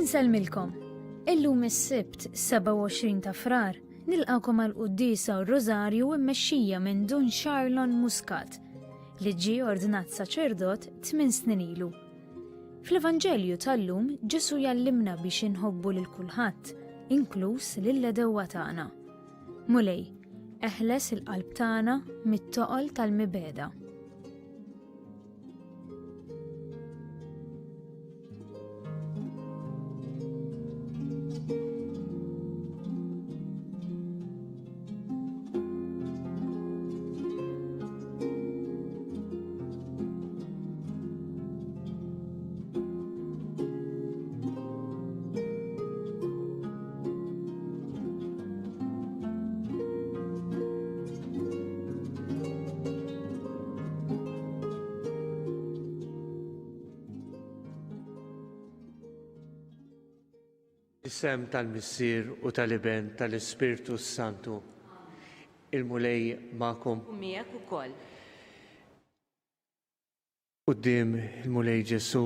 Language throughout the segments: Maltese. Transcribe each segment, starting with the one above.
Insellmilkom. Illum is-Sibt 27 ta' Frar nilqakom għal quddiesa u r-Rużarju mmexxija minn Dun Charlon Muscat li ġie ordnat saċerdot tmien snin ilu. Fl-Evanġelju tal-lum Ġesù jgħallimna biex inħobbu lil kulħadd, inkluż lill-għedewwa tagħna. Mulej, eħles il-qalb tagħna mit-toqol tal-mibegħda. Isem tal-Missier u tal-Iben tal-Ispirtu s-Santu. Il-Mulej magħkom. U miegħek ukoll. Quddiem il-Mulej Ġesù,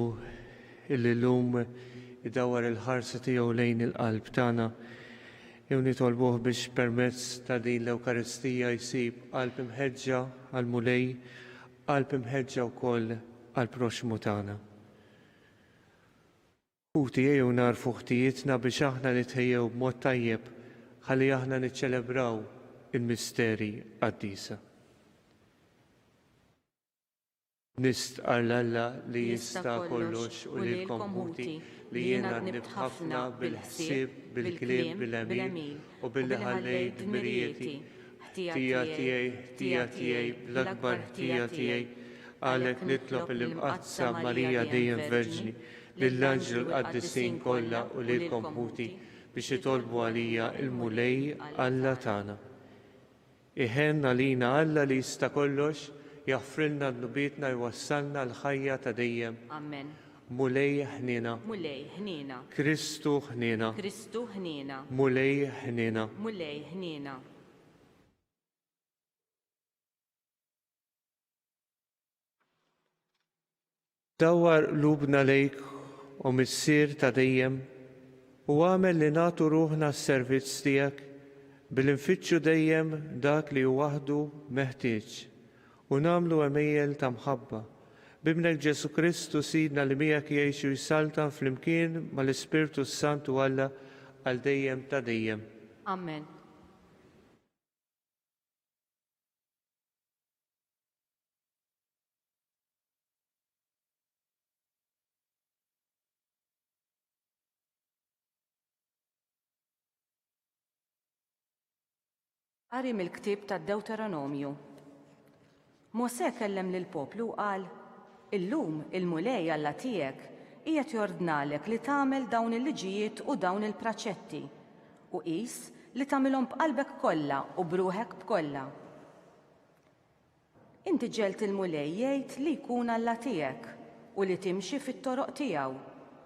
illi llum idawwar il-ħarsa tiegħu lejn il-qalb tagħna, jew nitolbuh biex permezz ta' din l-Ewkaristija jsib qalb imħeġġa għall-Mulej, qalb imħeġġa wkoll għall-proxxmu tagħna. Ħuti, ejjew nagħrfu ħtijietna biex aħna nitħejjew b'mod tajjeb ħalli aħna niċċelebraw il-misteri qaddisa. Nistqarr 'l Alla li jista' kollox u lilkom ħuti, li jiena dnibt ħafna bil-ħsieb, bil-kliem, bil-għemil, u billi ħallejt dmirijieti. Ħtija tiegħi, ħtija tiegħi, bl-akbar ħtija tiegħi. Għalhekk nitlob lill-Imqaddsa Marija dejjem Verġni, lill-anġli u l-qaddisin kollha u lilkom ħuti, biex titolbu għalija l-Mulej Alla tagħna. Iħenn għalina Alla li jista' kollox, jaħfrilna dnubietna jwassalna għall-ħajja ta' dejjem. Amen. Mulej ħniena. Mulej ħniena. Kristu ħniena. Kristu ħniena. Mulej ħniena. Mulej ħniena. Dawwar qlubna lejk, o Missier ta' dejjem, u agħmel li nagħtu ruħna għas-servizz tiegħek billi nfittxu dejjem dak li hu waħdu meħtieġ u nagħmlu għemejjel ta' mħabba. B'Ibnek Ġesù Kristu Sidna li miegħek jgħix u jsaltan flimkien mal-Ispirtu s-Santu Alla għal dejjem ta' dejjem. Amen. Qari mill-ktieb tad-Dewteronomju. Mosè kellem lill-poplu u qal, Illum il-Mulej Alla tiegħek qiegħed jordnalek li tagħmel dawn il-liġijiet u dawn il-praċetti, u qis li tagħmilhom b'qalbek kollha u b'ruħek b'kollha. Inti ġegħelt il-Mulej jgħid li jkun Alla tiegħek, u li timxi fit-toroq tiegħu,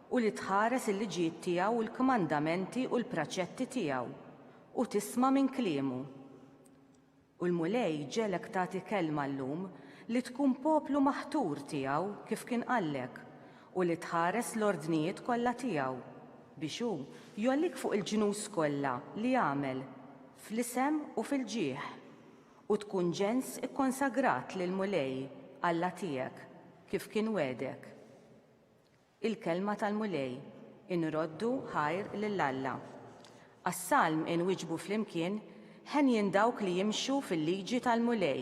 u li tħares il-liġijiet tiegħu u l-kmandamenti u l-praċetti tiegħu, u tisma' minn kliemu. U l-Mulej ġegħlek tagħti kelma llum li tkun poplu maħtur tiegħu kif kien qallek, u li tħares l-ordnijiet kollha tiegħu, biex hu jgħollik fuq il-ġnus kollha li għamel, fl-isem u fil-ġieħ. U tkun ġens ikkonsagrat lill-Mulej, Alla tiegħek, kif kien wegħdek. Il-Kelma tal-Mulej, Inroddu ħajr lil Alla. Għas-Salm inwieġbu flimkien, Henjin dawk li jimxu fil-liġi tal-Mulej,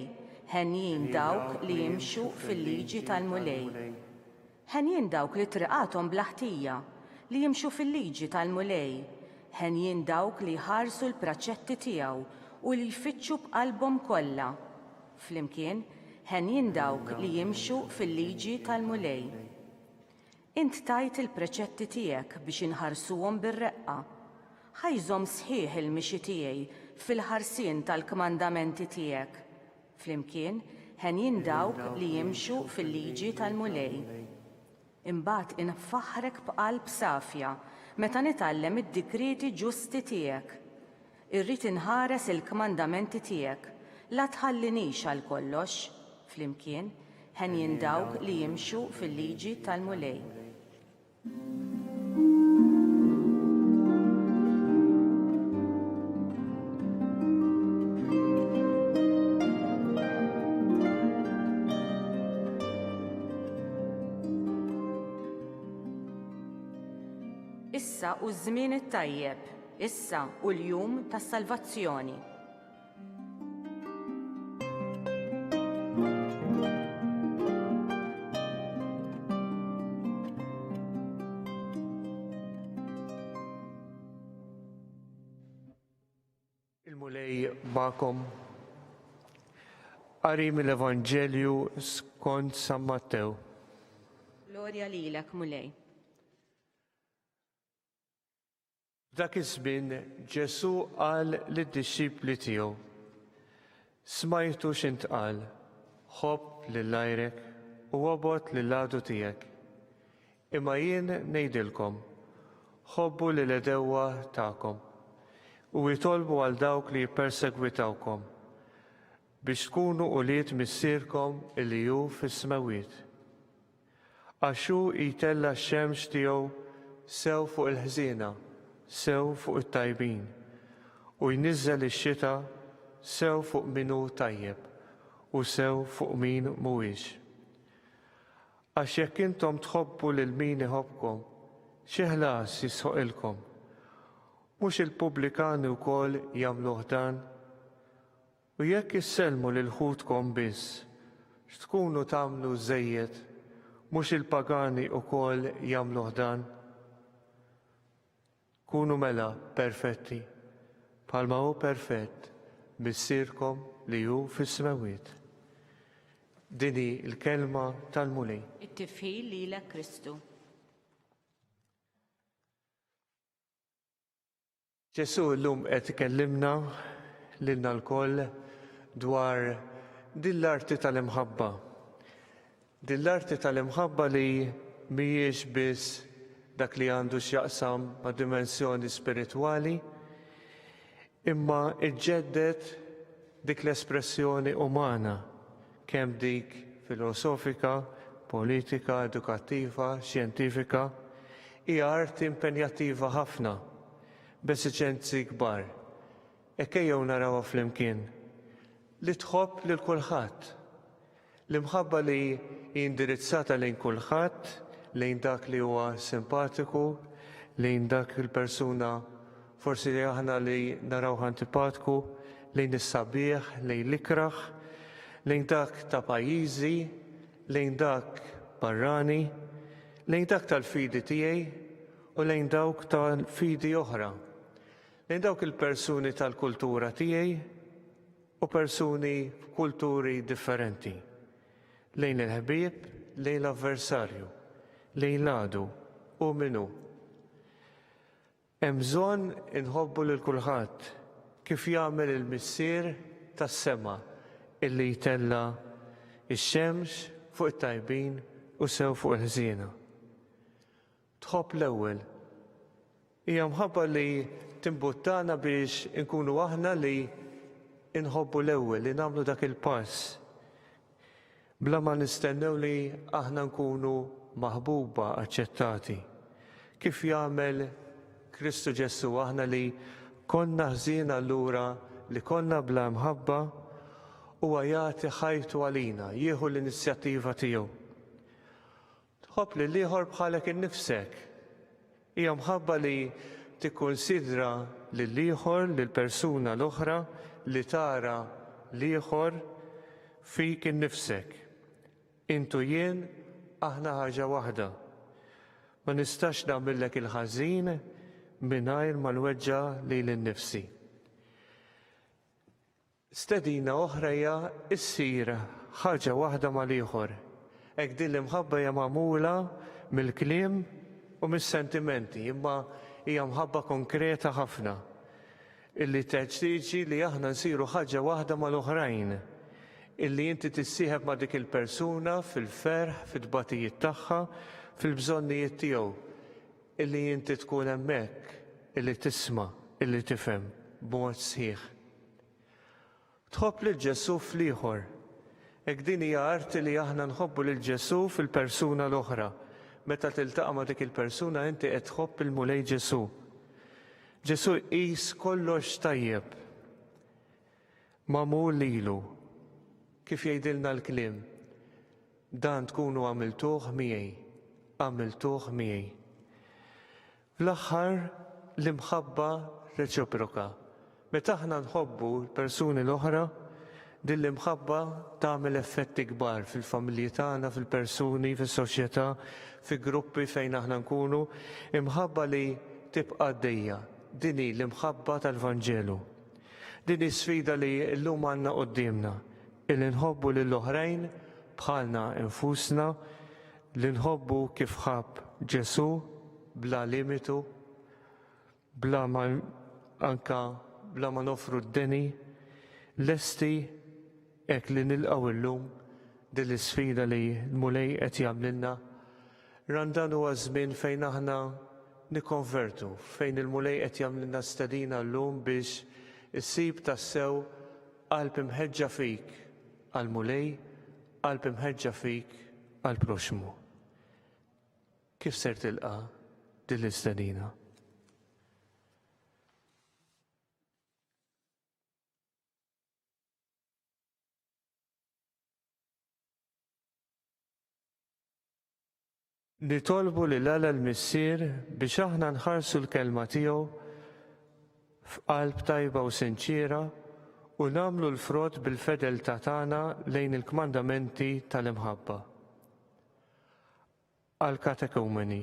henjin dawk li jimxu fil-liġi tal-Mulej. Henjin dawk li triqathom bla ħtija, li jimxu fil-liġi tal-Mulej, henjin dawk li jħarsu l-praċetti tiegħu u li jfittxu b'qalbhom kollha. Flimkien, henjin dawk li jimxu fil-liġi tal-Mulej. Int tajt il-preċetti tiegħek biex inħarsuhom bir-reqqa. Ħa jżomm sħiħ il-mixi tiegħi fil-ħarsien tal-kmandamenti tiegħek. Flimkien, henjin dawk li jimxu fil-liġi tal-Mulej. Imbagħad infaħħrek b'qalb safja meta nitgħallem id-digrieti ġusti tiegħek. Irrid inħares il-kmandamenti tiegħek, la tħallinix għal kollox. Flimkien, henjin dawk li jimxu fil-liġi tal-Mulej. hu ż-żmien it-tajjeb, issa hu l-jum tas-salvazzjoni. Il-Mulej magħkom. Qari mill-Evanġelju skont San Mattew. Glorja lilek, Mulej. F'dak iż-żmien Ġesù qal lid-dixxipli tiegħu, Smajtu x'intqal, 'Ħobb lil għajrek u obgħod lill-għadu tiegħek. Imma jien ngħidilkom, ħobbu lill-għedewwa tagħkom, u itolbu għal dawk li jippersegwitawkom, biex tkunu ulied Missierkom li hu fis-smewwiet. Għax hu jtella' x-xemx tiegħu sew fuq il-ħżiena, sew fuq it-tajbin, u jniżżel ix-xita sew fuq min hu tajjeb u sew fuq min mhuwiex. Għax jekk intom tħobbu lil min iħobbkom, xi ħlas jistħoqilkom? Mhux il-pubblikani wkoll jagħmluh dan? U jekk issellmu lil ħutkom biss, x'tkunu tagħmlu żejjed? Mhux il-pagani wkoll jagħmluh dan? Kunu mela perfetti, bħalma hu perfett Missierkom li hu fis-smewwiet. Din hi l-kelma tal-Mulej. It-tifħir lilek Kristu. Ġesù llum qed ikellimna lilna lkoll dwar din l-arti tal-imħabba. Din l-arti tal-imħabba li mhijiex biss dak li għandu x'jaqsam ma' dimensjoni spiritwali, imma ġġedded dik l-espressjoni umana, kemm dik filosofika, politika, edukattiva, xjentifika, hija arti impenjattiva ħafna, b'esiġenzi kbar. Hekk ejjew narawha flimkien. Li tħobb lil kulħadd. L-imħabba li hi indirizzata lejn kulħadd, lejn dak li huwa simpatiku, lejn dak il-persuna forsi li aħna li narawh antipatku, lejn is-sabiħ, lejn l-ikrah, lejn dak ta' pajjiżi, lejn dak barrani, lejn dak tal-fidi tiegħi u lejn dawk ta' fidi oħra, lejn dawk il-persuni tal-kultura tiegħi u persuni f'kulturi differenti, lejn il-ħbieb, lejn l-avversarju, lejn l-għadu, hu min hu. Hemm bżonn inħobbu lil kulħadd, kif jagħmel il-Missier tas-sema illi jtella' x-xemx fuq it-tajbin u sew fuq il-ħżiena. Tħobb l-ewwel. Hija mħabba li timbuttana biex inkunu aħna li nħobbu l-ewwel, li nagħmlu dak il-pass. Bla ma nistennew li aħna nkunu maħbuba, aċċettati. Kif jagħmel Kristu Ġesù, aħna li konna ħżiena allura li konna bla mħabba, huwa jagħti ħajtu għalina, jieħu l-inizjattiva tiegħu. Tħobb lill-ieħor bħalek innifsek. Hija mħabba li tikkunsidra lill-ieħor, lill-persuna l-oħra, li tara l-ieħor fik innifsek. Int u jien aħna ħaġa waħda. Ma nistax nagħmillek il-ħażin mingħajr ma nweġġa' lili nnifsi. Stedina oħra hija ssir ħaġa waħda mal-ieħor. Hekk din l-imħabba hija magħmula mill-kliem u mis-sentimenti, imma hija mħabba konkreta ħafna illi teġtiġi li aħna nsiru ħaġa waħda mal-oħrajn, illi inti tissieħeb ma' dik il-persuna fil-ferħ, fit-tbatijiet tagħha, fil-bżonnijiet tiegħu, illi inti tkun hemmhekk, illi tisma', illi tifhem b'mod sħiħ. Tħobb lil Ġesù fl-ieħor. Hekk din hija arti li aħna nħobbu lil Ġesù fil-persuna l-oħra. Meta tiltaqa' ma' dik il-persuna inti qed tħobb il-Mulej Ġesù. Ġesù jqis kollox tajjeb magħmul lilu. Kif jgħidilna l-kliem, dan tkunu għamiltuh miegħi, għamiltuh miegħi. Fl-aħħar, l-imħabba reċiproka. Meta aħna nħobbu l-persuni l-oħra, din l-imħabba tagħmel effetti kbar fil-familji tagħna, fil-persuni, fis-soċjetà, fi gruppi fejn aħna nkunu, imħabba li tibqa' għaddejja. Din hi l-imħabba tal-Vanġelu. Din hi sfida li llum għandna quddiemna, illi nħobbu lill-oħrajn bħalna infusna, li nħobbu kif ħabb Ġesù bla limitu, bla ma anka bla ma noffru d-deni, lesti hekk li nilqgħu llum din l-isfida li l-Mulej qed jagħmlilna. Randan huwa żmien fejn aħna nikkonvertu, fejn il-Mulej qed jagħmlilna stedina llum biex issib tassew qalb imħeġġa fik għall-Mulej, qalb imħeġġa fik għall-proxxmu. Kif ser tilqa' din l-istedina? Nitolbu lil Alla l-Missier biex aħna nħarsu l-kelma tiegħu f'qalb tajba u sinċiera u nagħmlu l-frott bil-fedeltà tagħna lejn il-kmandamenti tal-imħabba. Għall-katekumeni,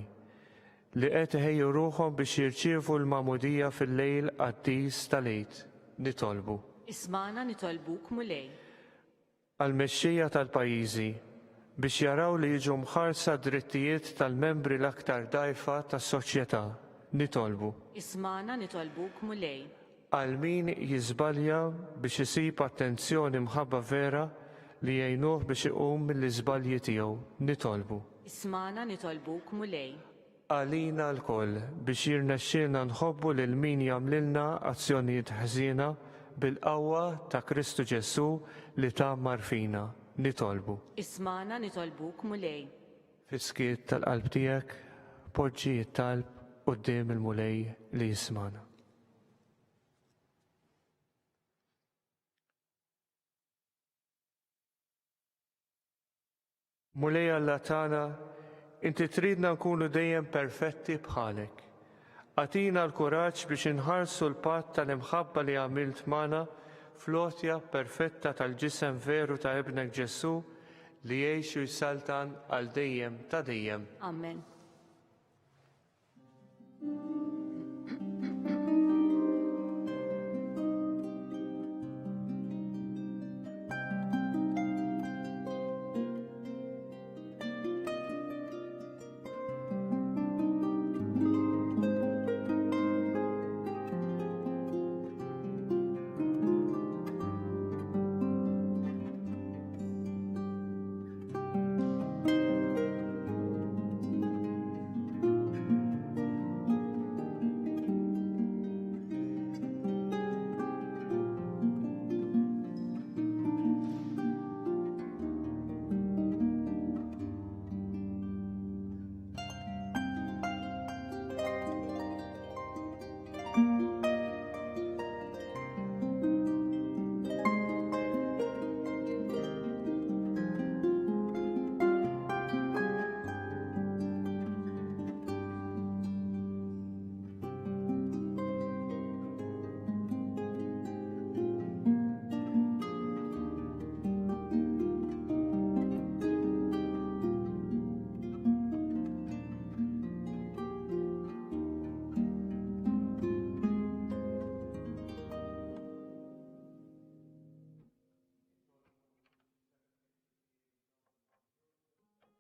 li qed iħejju ruħhom biex jirċievu l-Magħmudija fil-lejl qaddis tal-Għid, nitolbu. Ismagħna nitolbuk, Mulej. Għall-mexxejja tal-pajjiżi, biex jaraw li jiġu mħarsa d-drittijiet tal-membri l-aktar dgħajfa tas-soċjetà, nitolbu. Ismagħna nitolbuk, Mulej. Għal min jiżbalja biex isib attenzjoni mħabba vera li jgħinuh biex iqum mill-iżbalji tiegħu, nitolbu. Ismagħna nitolbuk, Mulej. Għalina lkoll biex jirnexxielna nħobbu lil min jagħmlilna azzjonijiet ħżiena bil-qawwa ta' Kristu Ġesù li tgħammar fina, nitolbu. Ismagħna nitolbuk, Mulej. Fis-skiet tal-qalb tiegħek, poġġi t-talb quddiem il-Mulej li jismagħna. Mulej Alla tagħna, inti tridna nkunu dejjem perfetti bħalek. Agħtina l-kuraġġ biex inħarsu l-patt tal-imħabba li għamilt magħna fl-għotja perfetta tal-ġisem veru ta' Ibnek Ġesù li jgħix u jsaltan għal dejjem ta' dejjem. Amen.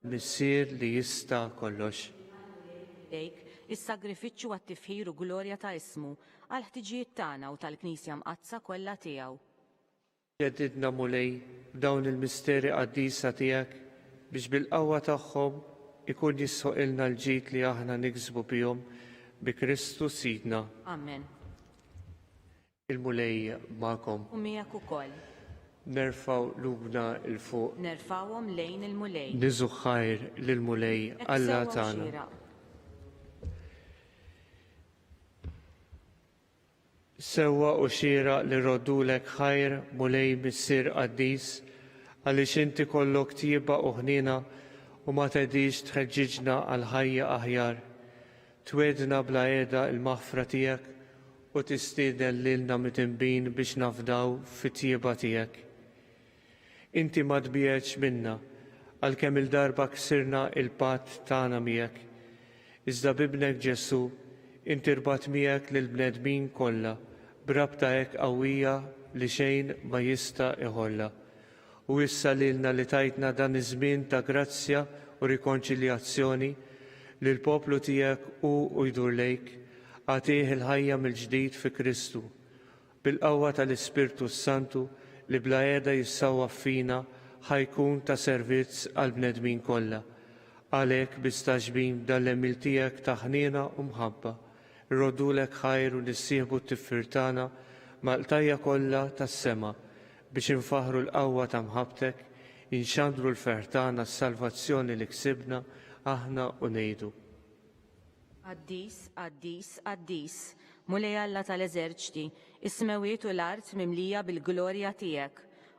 Missier li jista' kollox. Lejk, is-sagrifiċċju għat-tifħir u glorja ta' ismu, għall-ħtiġijiet tagħna u tal-Knisja Mqaddsa kollha tiegħu. Ġeddidna, Mulej, b'dawn il-misteri qaddisa tiegħek biex bil-qawwa tagħhom ikun jistħoqilna l-ġid li aħna niksbu bihom bi Kristu Sidna. Amen. Il-Mulej magħkom. U miegħek ukoll. Nerfgħu qlubna 'l fuq. Nerfgħuhom lejn il-Mulej. Niżu ħajr lill-Mulej Hekk Alla sewwa u tagħna. xieraq. Sewwa u xieraq li rroddulek ħajr, Mulej Missier qaddis, għaliex inti kollok tjieba u ħniena u ma thedix tħeġġiġna għal ħajja aħjar. Twegħdna bla qiegħda l-maħfra tiegħek u tistieden lilna midinbin biex nafdaw fit-tjieba tiegħek. Inti ma tbiegħedx minna, għalkemm il-darba ksirna l-patt tagħna miegħek. Iżda b'Ibnek Ġesù, inti rbatt miegħek lill-bnedmin kollha b'rabta hekk qawwija li xejn ma jista' jħollha. U issa lilna li tajtna dan iż-żmien ta' grazzja u rikonċiljazzjoni, lill-poplu tiegħek hu u jdur lejk, agħtih il-ħajja mill-ġdid fi Kristu, bil-qawwa tal-Ispirtu s-Santu li bla heda jissawwab fina ħa jkun ta' servizz għall-bnedmin kollha. Għalhekk, bi stagħġbin b'dan l-għemil tiegħek ta' ħniena u mħabba, irroddulek ħajr u nissieħbu t-tifħir tagħna mal-qtajja' kollha tas-sema biex infaħħru l-qawwa ta' mħabbtek, inxandru l-ferħ tagħna s-salvazzjoni li ksibna aħna u ngħidu. Qaddis, qaddis, qaddis, Mulej Alla tal-eżerċti, is-smewwiet u l-art mimlija bil-glorja tiegħek.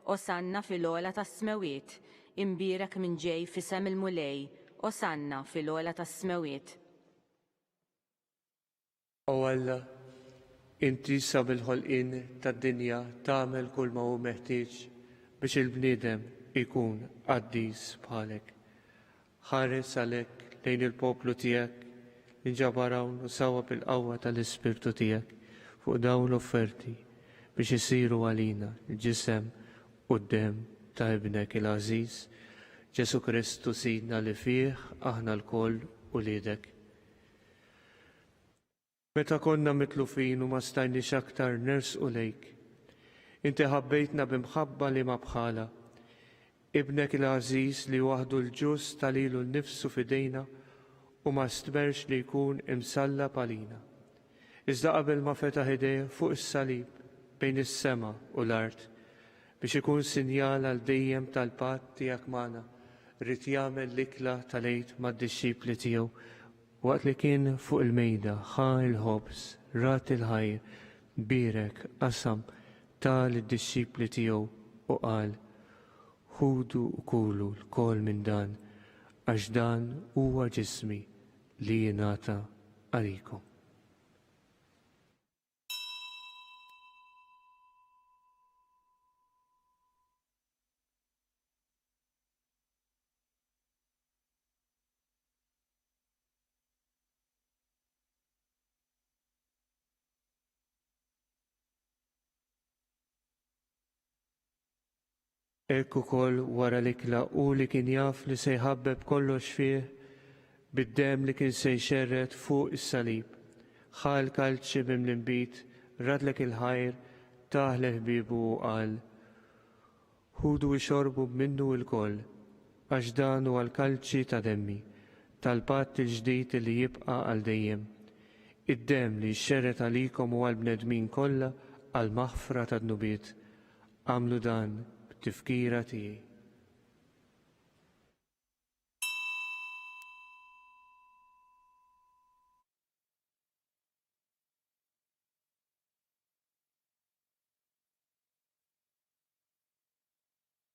Osanna fil-ogħla tas-smewwiet. Imbierek min ġej f'isem il-Mulej. Osanna fil-ogħla tas-smewwiet. O Alla, inti sa mill-ħolqien tad-dinja tagħmel kulma hu meħtieġ biex il-bniedem ikun qaddis bħalek. Ħares għalhekk lejn il-poplu tiegħek li nġabar hawn u sawwab il-qawwa tal-Ispirtu tiegħek fuq dawn l-offerti biex isiru għalina l-ġisem u d-demm ta' Ibnek il-għażiż, Ġesù Kristu Sidna li fih aħna lkoll uliedek. Meta konna mitlufin u ma stajniex aktar nersqu lejk, inti ħabbejtna bi mħabba li ma bħalha. Ibnek il-għażiż li waħdu l-ġust ta lilu nnifsu f'idejna u ma stmerrx li jkun imsallab għalina. Iżda qabel ma fetaħ idejh fuq is-salib bejn is-sema u l-art, biex ikun sinjal għal dejjem tal-patt tiegħek magħna, ried jagħmel l-ikla tal-Għid mad-dixxipli tiegħu Waqt li kien fuq il-mejda, ħa l-ħobż, radd il-ħajr, bierek, qasam, ta lid-dixxipli tiegħu u qal, Ħudu u kulu lkoll minn dan, għax dan huwa ġismi li jingħata għalikom. Hekk ukoll wara l-ikla hu li kien jaf li se jħabbeb kollox fih bid-demm li kien se jxerred fuq is-salib. Ħa l-kalċi mimli nbid, raddlek il-ħajr, tah lil ħbiebu u qal, Ħudu ixorbu minnu ilkoll, għax dan huwa l-kalċi ta' demmi, tal-patt il-ġdid li jibqa' għal dejjem, id-demm li jxerred għalikom u għall-bnedmin kollha għall-maħfra tad-dnubiet. Agħmlu dan b'tifkira tiegħi.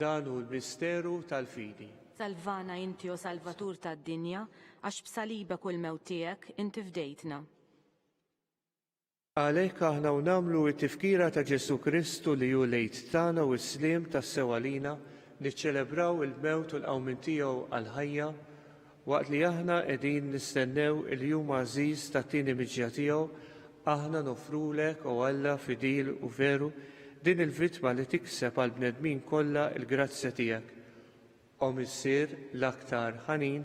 Dan hu l-misteru tal-fidi. Salvana inti, o Salvatur tad-dinja, għax b'salibek u l-mewt tiegħek inti fdejtna. Għalhekk aħna u nagħmlu t-tifkira ta' Ġesù Kristu li hu l-Għid tagħna u s-sliem tassew għalina, niċċelebraw il-mewt u l-qawmien tiegħu għall-ħajja, Waqt li aħna qegħdin nistennew il-jum għażiż tat-tieni miġja tiegħu, aħna noffrulek, o Alla fidil u veru, din il-vittma li tikseb għall-bnedmin kollha l-grazzja tiegħek. O Missier l-aktar ħanin,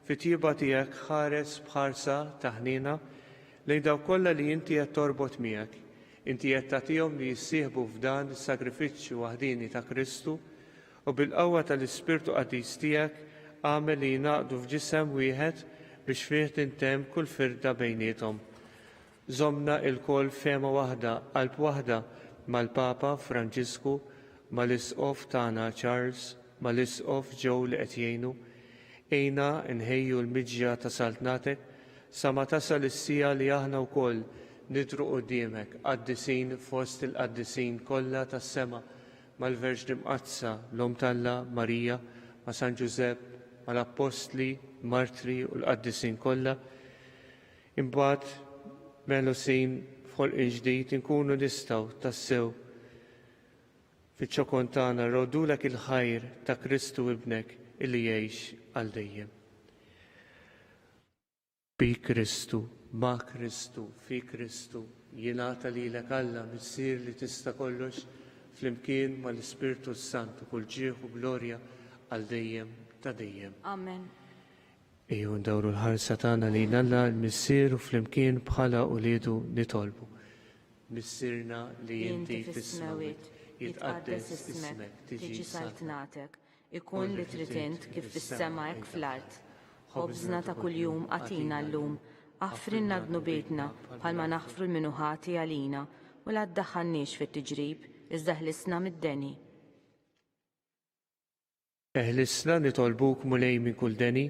fit-tjieba tiegħek ħares b'ħarsa ta' ħniena lejn dawk kollha li inti qed torbot miegħek. Inti qed tagħtihom li jissieħbu f'dan is-sagrifiċċju waħdieni ta' Kristu, U bil-qawwa tal-Ispirtu Qaddis tiegħek agħmel li jingħaqdu f'ġisem wieħed biex fih tintemm kull firda bejniethom. Żommna ilkoll f'fehma waħda, qalb waħda, mal-Papa Franġisku, mal-Isqof tagħna Charles, mal-Isqof Joe li qed jgħinu. Għinna nħejju l-miġja ta' Saltnatek sa ma tasal is-siegħa li aħna wkoll nidhru quddiemek qaddisin fost il-qaddisin kollha tas-sema mal-Verġni Mqaddsa, l-Omm t'Alla, Marija, ma' San Ġużepp, mal-Appostli, l-Martri u l-qaddisin kollha. Imbagħad melusin f'ħolqien ġdid inkunu nistgħu tassew fiċ-ċokon tagħna rroddulek il-ħajr ta' Kristu Ibnek illi jgħix għal dejjem. Bi Kristu, ma' Kristu, fi Kristu, jingħata lilek Alla, Missier li tista' kollox, flimkien mal-Ispirtu s-Santu kull ġieħ u glorja għal dejjem ta' dejjem. Amen. Ejjew ndawru l-ħarsa tagħna lejn Alla l-Missier u flimkien bħala uliedu nitolbu. Missierna li inti fis-smewwiet, jitqaddes ismek, tiġi saltnatek, ikun li trid int kif fis-sema hekk fl-art. Ħobżna ta' kuljum agħtina llum. Aħfrilna dnubietna bħalma naħfru 'l min hu ħati għalina, u la ddaħħalniex fit-tiġrib, iżda ħlisna mid-deni. Eħlisna, nitolbuk, Mulej, minn kull deni,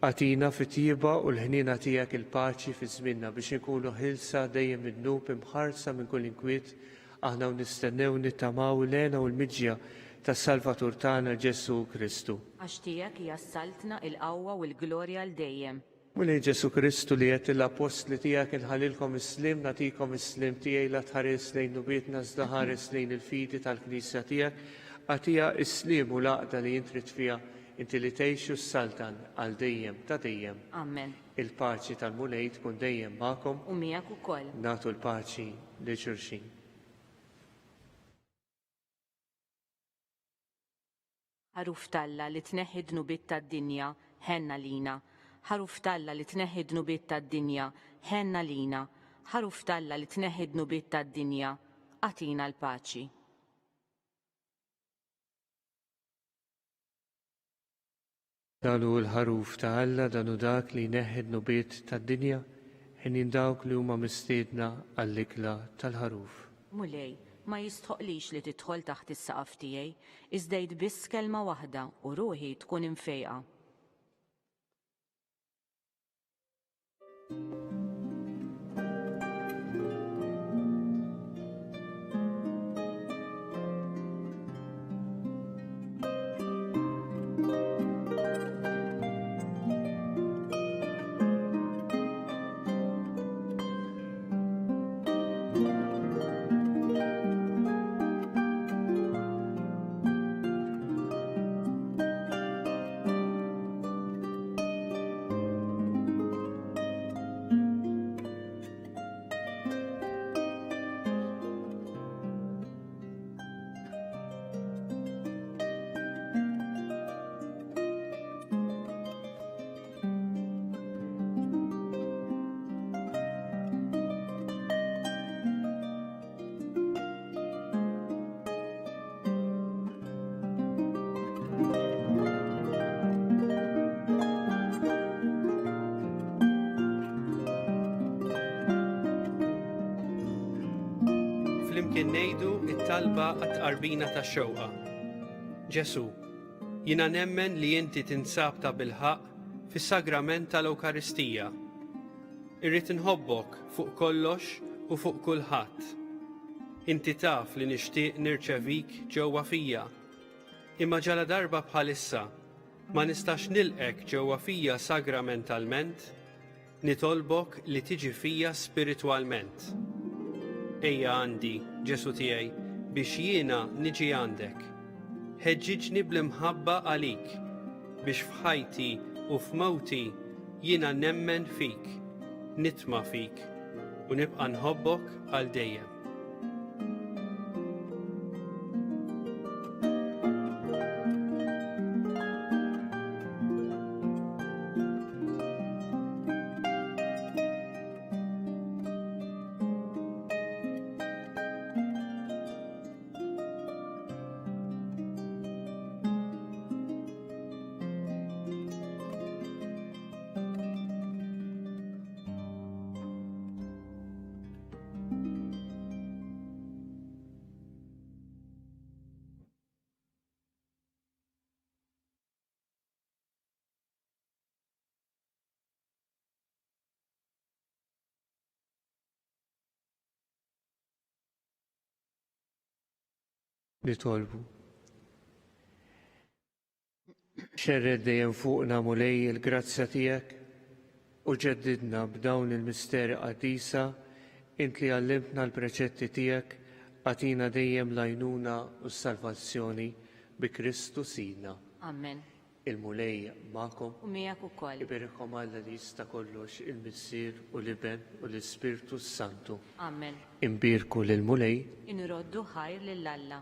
agħtina fit-tjieba u l-ħniena tiegħek il-paċi fi żmienna biex inkunu ħielsa dejjem mid-dnub, imħarsa minn kull inkwiet, aħna u nistennew nittamaw l-hena u l-miġja tas-Salvatur tagħna Ġesù Kristu. Għax tiegħek hija s-saltna, il-qawwa u l-glorja għal dejjem. Mulej Ġesù Kristu li għedt lill-appostli tiegħek inħallilkom is-sliem, nagħtikom is-sliem tiegħi la tħares lejn dnubietna iżda ħares lejn il-fidi tal-Knisja tiegħek, agħtiha s-sliem u l-għaqda li int trid fiha, inti li tgħix u ssaltan għal dejjem ta' dejjem. Amen. Il-paċi tal-Mulej tkun dejjem magħkom. U miegħek ukoll. Nagħtu l-paċi lil xulxin. Ħaruf t'Alla li tneħħi d-dnubiet tad-dinja, ħenn għalina. Ħaruf t'Alla li tneħħi d-dnubiet tad-dinja, ħenn għalina. Ħaruf t'Alla li tneħħi d-dnubiet tad-dinja, agħtina l-paċi. Dan hu l-Ħaruf ta' Alla, dan hu dak li jneħħi d-dnubiet tad-dinja, henjin dawk li huma mistiedna għall-ikla tal-Ħaruf. Mulej, ma jistħoqqlix li tidħol taħt is-saqaf tiegħi, iżda għid biss kelma waħda u ruħi tkun imfejqa. Flimkien ngħidu it-talba għat-tqarbina tax-xewqa. Ġesu, jiena nemmen li inti tinsab ta' bilħaqq fis-sagrament tal-Ewkaristija. Irrid inħobbok fuq kollox u fuq kulħadd. Inti taf li nixtieq nirċevik ġewwa fija. Imma ġaladarba bħalissa ma nistax nilqgħek ġewwa fija sagramentalment, nitolbok li tiġi fija spiritwalment. Ejja għandi, Ġesù tiegħi, biex jiena niġi għandek. Ħeġġiġni bl-imħabba għalik, biex f'ħajti u f'mewti jiena nemmen fik, nitma' fik, u nibqa' nħobbok għal dejjem. Nitolbu. Xerred dejjem fuqna Mulej il-grazzja tiegħek. U ġeddidna b'dawn il-misteri qaddisa, int li għallimtna l-preċetti tiegħek, agħtina dejjem l-għajnuna u s-salvazzjoni bi Kristu Sidna. Amen. Il-Mulej magħkom. U miegħek ukoll. Iberikom Alla li jista' kollox, il-Missier u l-Iben u l-Ispirtu s-Santu. Amen. Imbierku lill-Mulej. Inroddu ħajr lil Alla.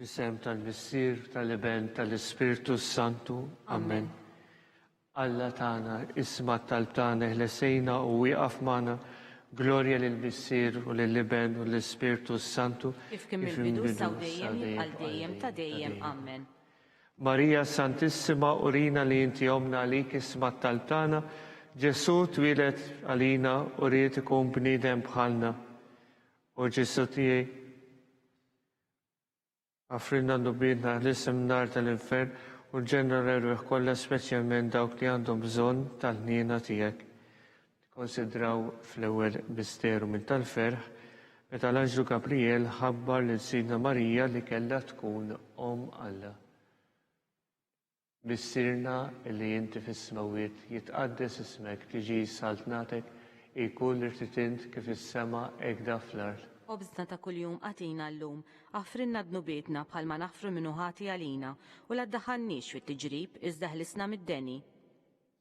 Fl-isem tal-Missier, tal-Iben, tal-Ispirtu s-Santu. Amen. Alla tagħna, isma' t-talb tagħna, eħlesejna u wieqaf magħna. Glorja lill-Missier u lill-Iben u lill-Ispirtu s-Santu. Kif kien mill-bidu issa u dejjem għal dejjem ta' dejjem. Amen. Marija Santissima urina li inti ommna għalik isma' t-talb tagħna. Ġesù twieled għalina u ried ikun bniedem bħalna. O Ġesù tiegħi, aħfrilna dnubietna, ħlisna min-nar tal-infern u l-ġenna l-erwieħ kollha speċjalment dawk li għandhom bżonn tal-ħniena tiegħek. Nikkonsidraw fl-ewwel misteru minn tal-ferħ meta l-anġlu Gabriel ħabbar lil Sidna Marija li kellha tkun Omm Alla. Missierna li inti fis-smewwiet, jitqaddes ismek, tiġi saltnatek, ikun li trid int kif fis-sema hekk fl-art. Ħobżna ta' kuljum agħtina llum, aħfrilna dnubietna bħalma naħfru min hu ħati għalina, u la ddaħħalniex fit-tiġrib, iżda ħlisna mid-deni.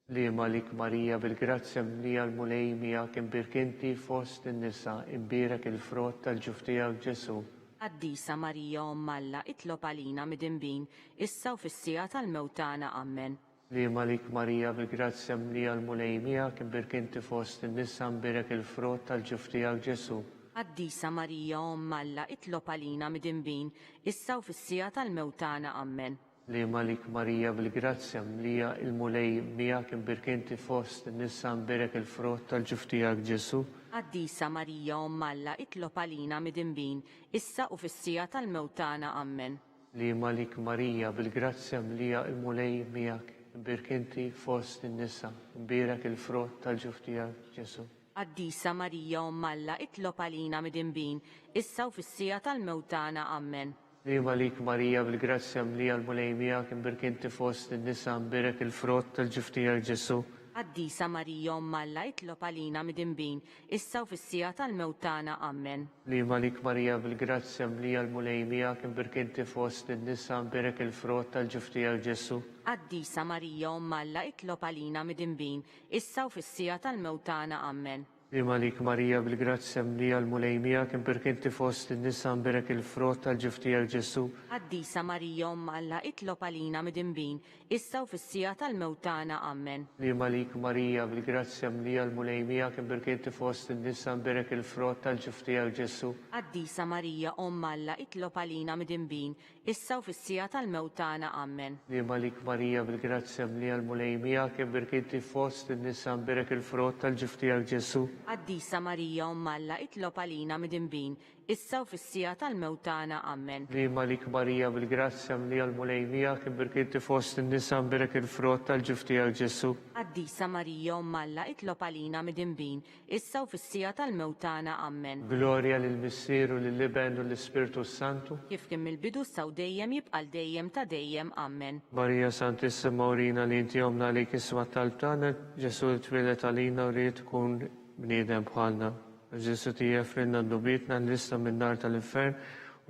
Sliem għalik Marija bil-grazzja mimlija l-Mulej miegħek imbierk inti fost in-nisa imbierek il-frott tal-ġuf tiegħek Ġesù. Qaddisa Marija Omm Alla itlob għalina midinbin issa u fis-siegħa tal-mewt tagħna Ammen. Sliem għalik Marija bil-grazzja mimlija l-Mulej miegħek imbierk inti fost in-nisa imbierek il-frott tal-ġuf tiegħek Ġesù. Qaddisa Marija Omm Alla itlob għalina midinbin issa u fis-siegħa tal-mewt tagħna Ammen. Sliem għalik Marija bil-grazzja mlija il-Mulej miegħek imbierk inti fost in-nisa mbierek il-frott tal-ġuf tiegħek Ġesù. Qaddisa Marija Omm Alla itlob għalina midinbin issa u fis-siegħa tal-mewt tagħna Ammen. Sliem għalik Marija bil-grazzja mlija il-Mulej miegħek imbierk inti fost in-nisa mbierek il-frott tal-ġuf tiegħek Ġesù. Qaddisa Marija Omm Alla itlob għalina midinbin issa u fis-siegħa tal-mewt tagħna Ammen. Sliem għalik Marija bil-grazzja mlija l-Mulej miegħek imbierk inti fost in-nisa mbierek il-frott tal-ġuf tiegħek Ġesù. Qaddisa Marija Omm Alla itlob għalina midinbin issa u fis-siegħa tal-mewt tagħna Ammen. Sliem għalik Marija bil-grazzja mlija l-Mulej miegħek imbierk inti fost in-nisa mbierek il-frott tal-ġuf tiegħek Ġesù. Qaddisa Marija Omm Alla itlob għalina midinbin issa u fis-siegħa tal-mewt tagħna Ammen. Sliem għalik Marija bil-grazzja mlija l-Mulej miegħek imbierk inti fost in-nisa mbierek il-frott tal-ġuf tiegħek Ġesù. Qaddisa Marija Omm Alla itlob għalina midinbin, issa u fis-siegħa tal-mewt tagħna. Ammen. Sliem għalik Marija bil-grazzja mlija l-Mulej miegħek imbierk inti fost in-nisa mbierek il-frott tal-ġuf tiegħek Ġesù. Qaddisa Marija Omm Alla itlob għalina midinbin, issa u fis-siegħa tal-mewt tagħna. Ammen. Sliem għalik Marija bil-grazzja mlija l-Mulej miegħek, imbierk inti fost in-nisa mbierek il-frott tal-ġuf tiegħek Ġesù. Qaddisa Marija Omm Alla itlob għalina midinbin, issa u fis-siegħa tal-mewt tagħna. Ammen. Sliem għalik Marija bil-grazzja mlija l-Mulej miegħek, imbierk inti fost in-nisa mbierek il-frott tal-ġuf tiegħek Ġesù. Qaddisa Marija, Omm Alla, itlob għalina midinbin, issa u fis-siegħa tal-mewt tagħna. Ammen. Glorja lill-Missier u lill-Iben u lill-Ispirtu s-Santu. Kif kien mill-bidu issa u dejjem jibqa' għal dejjem ta' dejjem. Ammen. Marija Santissima urina li inti Ommna għalik isma' t-talb tagħna, Ġesù li twieled għalina u ried ikun bniedem bħalna. Ġesù tiegħefrilna dnubietna, ħlisna min-nar tal-infern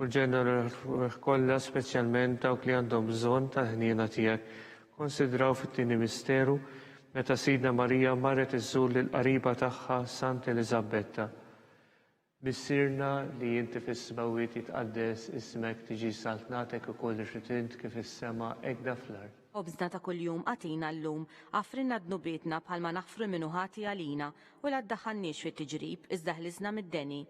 u l-ġenna l-erwieħ kollha speċjalment dawk li għandhom bżonn tal-ħniena tiegħek. Konsidraw fit-tieni misteru meta Sidna Marija marret iżżur lill-qariba tagħha Sant Eliżabbetta. Missierna li inti fis-smewwiet jitqaddes ismek tiġi saltnatek ikun li trid int kif fis-sema hekk fl-art. Ħobżna ta' kuljum agħtina llum, aghfrilna dnubietna bħalma naħfru 'l min hu ħati għalina, u la ddaħħalniex fit-tiġrib, iżda ħlisna mid-deni.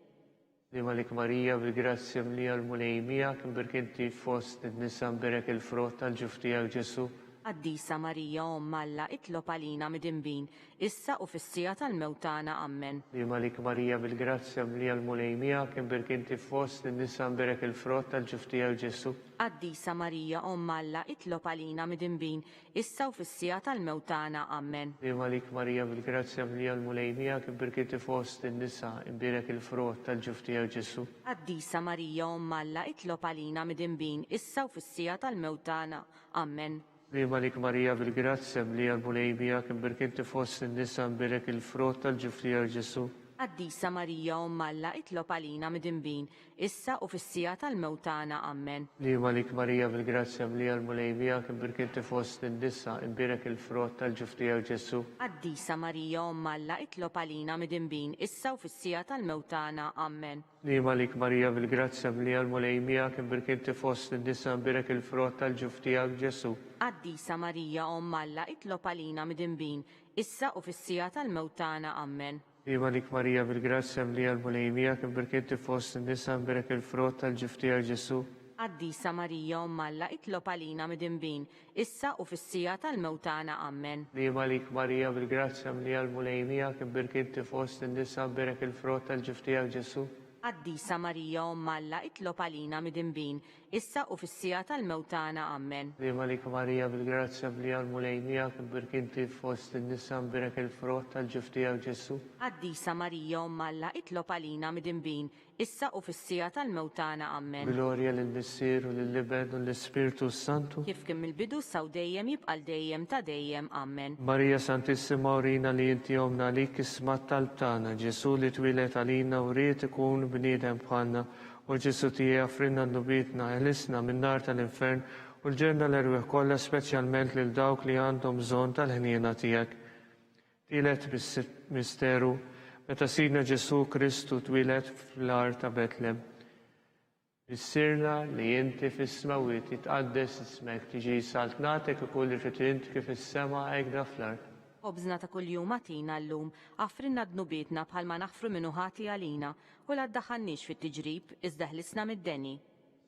Sliem għalik Marija, bil-grazzja mlija l-Mulej miegħek, imbierk inti fost in-nisa mbierek il-frott tal-ġuf tiegħek Ġesù. Qaddisa Marija Omm Alla itlob għalina midinbin, issa u fis-siegħa tal-mewt tagħna. Ammen. Sliem għalik Marija, bil-grazzja mlija l-Mulej miegħek, imbierk inti fost in-nisa mbierek il-frott tal-ġuf tiegħek Ġesù. Qaddisa Marija Omm Alla itlob għalina midinbin, issa u fis-siegħa tal-mewt tagħna. Ammen. Sliem għalik Marija bil-grazzja mlija l-Mulej miegħek, imbierk inti fost in-nisa, imbierek il-frott tal-ġuf tiegħek Ġesù. Qaddisa Marija Omm Alla itlob għalina midinbin, issa u fis-siegħa tal-mewt tagħna. Ammen. Sliem għalik Marija bil-grazzja mlija l-Mulej miegħek, imbierk inti fost in-nisa, imbierek il-frott tal-ġuf tiegħek Ġesù. Qaddisa Marija Omm Alla itlob għalina midinbin, issa u fis-siegħa tal-mewt tagħna. Ammen. Sliem għalik Marija bil-grazzja mlija l-Mulej miegħek, imbierk inti fost in-nisa, imbierek il-frott tal-ġuf tiegħek Ġesù. Qaddisa Marija Omm Alla itlob għalina midinbin, issa u fis-siegħa tal-mewt tagħna. Ammen. Sliem għalik Marija bil-grazzja mlija l-Mulej miegħek, imbierk inti fost in-nisa, imbierek il-frott tal-ġuf tiegħek Ġesù. Qaddisa Marija Omm Alla itlob għalina midinbin, issa u fis-siegħa tal-mewt tagħna. Ammen. Sliem għalik Marija bil-grazzja mlija l-Mulej miegħek, imbierk inti fost in-nisa, imbierek il-frott tal-ġuf tiegħek Ġesù. Qaddisa Marija Omm Alla itlob għalina midinbin, issa u fis-siegħa tal-mewt tagħna. Ammen. Sliem għalik Marija bil-grazzja mlija l-Mulej miegħek, imbierk inti fost in-nisa, imbierek il-frott tal-ġuf tiegħek Ġesù. Qaddisa Marija Omm Alla itlob għalina midinbin, issa u fis-siegħa tal-mewt tagħna. Ammen. Sliem għalik Marija bil-grazzja mlija l-Mulej miegħek, imbierk inti fost in-nisa, imbierek il-frott tal-ġuf tiegħek Ġesù. Qaddisa Marija Omm Alla itlob għalina midinbin, issa u fis-siegħa tal-mewt tagħna. Ammen. Glorja lill-Missier u lill-Iben u lill-Ispirtu s-Santu. Kif kien mill-bidu issa u dejjem jibqa' għal dejjem ta' dejjem. Ammen. Marija Santissima urina li inti Ommna għalik isma' t-talb tagħna, Ġesù li twieled għalina u ried ikun bniedem bħalna, O Ġesù tiegħi aghfrilna dnubietna, eħlisna min-nar tal-infern u l-ġenna l-erwieħ kollha speċjalment lil dawk li għandhom bżonn tal-ħniena tiegħek. Tielet misteru, meta Sidna Ġesù Kristu twieled fl-għar ta' Betlem. Missierna li inti fis-smewwiet jitqaddes ismek, tiġi saltnatek ikun li trid int kif fis-sema hekk fl-art. Ħobżna ta' kuljum agħtina llum, aghfrilna dnubietna bħalma naħfru min hu ħati għalina, U la ddaħħalniex fit-tiġrib, iżda ħlisna mid-deni.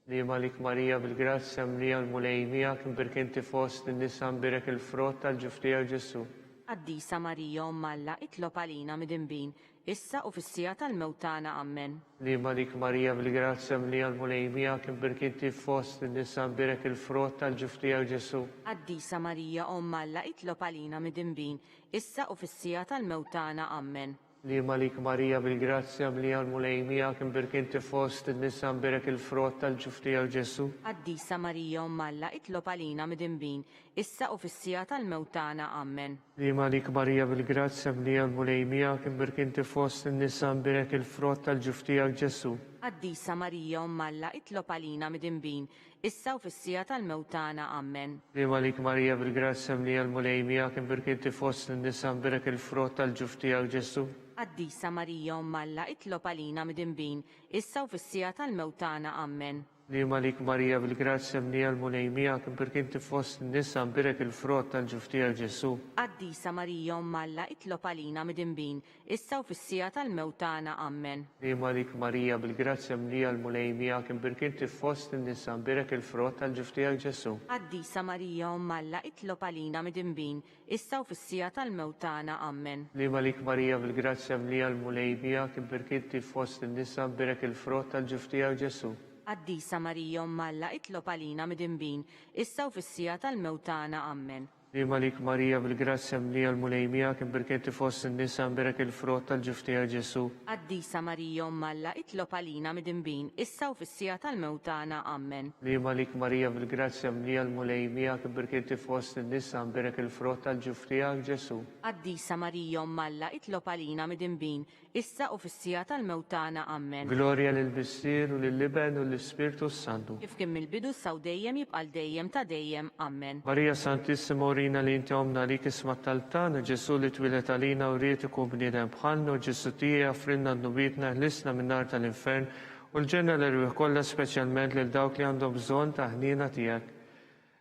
Sliem għalik Marija bil-grazzja mlija l-Mulej miegħek, imbierk inti fost in-nisa mbierek il-frott tal-ġuf tiegħek Ġesù. Qaddisa Marija Omm Alla itlob għalina midinbin, issa u fis-siegħa tal-mewt tagħna. Ammen. Sliem għalik Marija bil-grazzja mlija l-Mulej miegħek, imbierk inti fost in-nisa mbierek il-frott tal-ġuf tiegħek Ġesù. Qaddisa Marija Omm Alla itlob għalina midinbin, issa u fis-siegħa tal-mewt tagħna. Ammen. Sliem għalik Marija bil-grazzja mlija l-Mulej miegħek imbierk inti fost in-nisa mbierek il-frott tal-ġuf tiegħek Ġesù. Qaddisa Marija Omm Alla itlob għalina midinbin, issa u fis-siegħa tal-mewt tagħna. Ammen. Sliem għalik Marija bil-grazzja mlija l-Mulej miegħek imbierk inti fost in-nisa mbierek il-frott tal-ġuf tiegħek Ġesù. Qaddisa Marija Omm Alla itlob għalina midinbin, issa u fis-siegħa tal-mewt tagħna. Ammen. Sliem għalik Marija bil-grazzja mlija l-Mulej miegħek, imbierk inti fost in-nisa mbierek il-frott tal-ġuf tiegħek Ġesù. Qaddisa Marija Omm Alla itlob għalina midinbin, issa u fis-siegħa tal-mewt tagħna. Ammen. Sliem għalik Marija bil-grazzja mlija l-Mulej miegħek, imbierk inti fost in-nisa mbierek il-frott tal-ġuf tiegħek Ġesù. Qaddisa Marija Omm Alla itlob għalina midinbin, issa u fis-siegħa tal-mewt tagħna. Ammen. Sliem għalik Marija, bil-grazzja mlija l-Mulej miegħek, imbierk inti fost in-nisa, mbierek il-frott tal-ġuf tiegħek Ġesù. Qaddisa Marija, Omm Alla, itlob għalina midinbin, issa u fis-siegħa tal-mewt tagħna. Ammen. Sliem għalik Marija, bil-grazzja mlija l-Mulej miegħek, imbierk inti fost in-nisa, mbierek il-frott tal-ġuf tiegħek Ġesù. Qaddisa Marija, Omm Alla, itlob għalina midinbin, issa u fis-siegħa tal-mewt tagħna. Ammen. Sliem għalik Marija bil-grazzja mlija l-Mulej miegħek imbierka inti fost in-nisa imbierek il-frott tal-ġuf tiegħek Ġesù. Qaddisa Marija Omm Alla itlob għalina midinbin issa u fis-siegħa tal-mewt tagħna. Ammen. Sliem għalik Marija bil-grazzja mlija l-Mulej miegħek imbierka inti fost in-nisa imbierek il-frott tal-ġuf tiegħek Ġesù. Qaddisa Marija Omm Alla itlob għalina midinbin issa u fis-siegħa tal-mewt tagħna. Ammen. Glorja lill-Missier u lill-Iben u lill-Ispirtu s-Santu. Kif kien mill-bidu issa u dejjem jibqa' għal dejjem ta' dejjem. Ammen. Marija Santissima urina li inti Ommna għalik isma' t-talb tagħna, Ġesù li twieled għalina u ried ikun bniedem bħalna u Ġesù tiegħi aghfrilna dnubietna eħlisna min-nar tal-infern u l-ġenna l-erwieħ kollha speċjalment lil dawk li għandhom bżonn tal-ħniena tiegħek.